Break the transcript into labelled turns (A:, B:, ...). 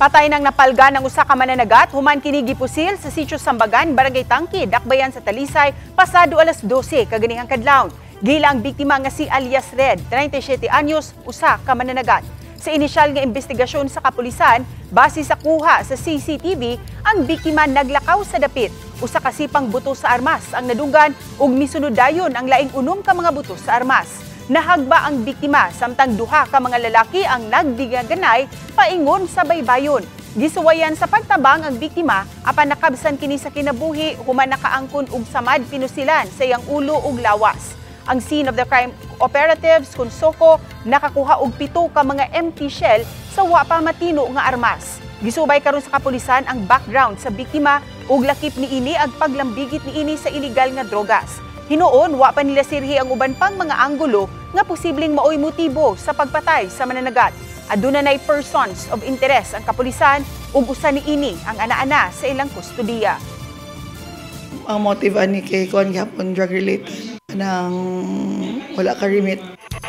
A: Patay nang napalga ng usa ka mananagat human kini gipusil sa sitio Sambagan, Barangay Tangki, Dakbayan sa Talisay, pasado alas 12 kaganihang kadlawon. Gila ang biktima nga si alias Red, 37 anyos, usa ka mananagat. Sa inisyal nga investigasyon sa kapulisan, base sa kuha sa CCTV, ang biktima naglakaw sa dapit. Usa ka sipang buto sa armas ang nadunggan ug misunod dayon ang laing 6 ka mga buto sa armas. Nahagba ang biktima samtang duha ka mga lalaki ang nagdigaganay paingon sa baybayon. Gisuwayan sa pagtabang ang biktima apan nakabsan kini sa kinabuhi human nakaangkon og samad pinusilan sa iyang ulo ug lawas. Ang scene of the crime operatives Konsoko nakakuha og 7 ka mga empty shell sa wa pa matino nga armas. Gisubay karon sa kapulisan ang background sa biktima ug lakip niini ang paglambigit niini sa illegal nga drogas. Hinuon, wa pa nila sirhi ang uban pang mga anggulo nga posibleng maoy motibo sa pagpatay sa mananagat. Aduna nay persons of interest ang kapulisan ug usa niini ang ana-ana sa ilang kustodiya.
B: Ang motive ani kay kuan gihapon, drug related, nang wala ka remit.